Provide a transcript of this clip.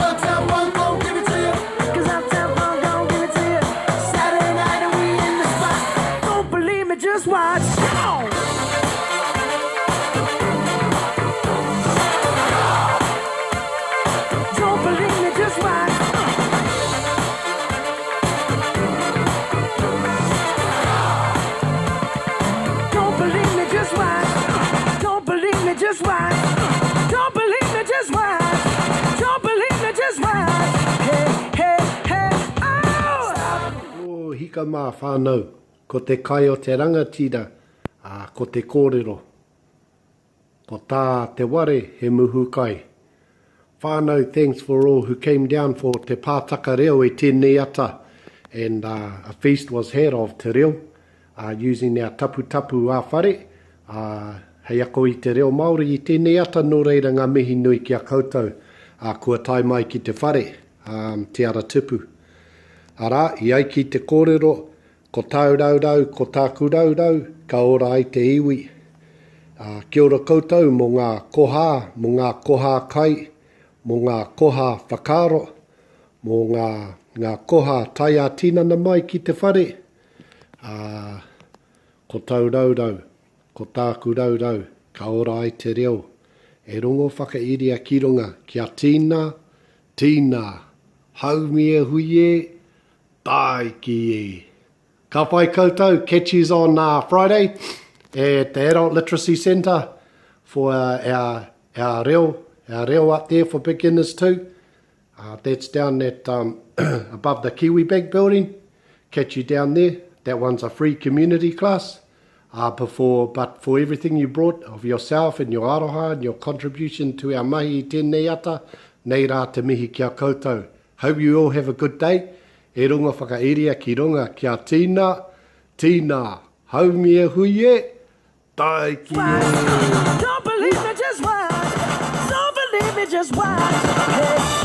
Uptown Funk gon' give it to you. Cause Uptown Funk don't give it to you. Saturday night and we in the spot. Don't believe me, just watch. Come on. Don't believe me, just watch. Don't believe me, just watch. Don't believe me, just watch. Don't believe me, just watch. Don't believe me, just watch. Hey, hey, hey, oh! Oh, hika mā whānau, ko te kai o te rangatira, ā, ko te kōrero. Ko tā te ware he muhu kai. Whānau, thanks for all who came down for Te Pātaka Reo i tēnei ata and uh, a feast was had of te reo uh, using our taputapu ā-whare uh, hei ako i te reo Māori i tēnei ata nō reira ngā mihi nui ki a koutou uh, kua tae mai ki te whare, um, Te Ara Tipu. Arā, i ai ki te kōrero, Ko tāu raurau, ko tāku raurau, ka ora ai te iwi. Ā, kia ora koutou mō ngā kohā, mō ngā kohā kai, mō ngā koha whakaaro, mō ngā, ngā koha tae ā-tinana mai ki te whare. Ā, ko tāu raurau, ko tāku raurau, ka ora ai te reo. E rongo whakairia ki runga, kia tīna, tīna, haumi e hui e, Tāiki e. Ka whai koutou, catch yous on uh, Friday at the Adult Literacy Centre for uh, our, our reo, our reo up there for beginners too. Uh, that's down at um, above the Kiwi Bank building. Catch you down there. That one's a free community class. Uh, before, but for everything you brought of yourself and your aroha and your contribution to our mahi i tēnei ata, nei rā te mihi ki a koutou. Hope you all have a good day. E runga whakairia ki runga kia tīna, tīna, haumi e hui e, taiki e! Don't believe me, just watch. Don't believe me, just watch. Hey.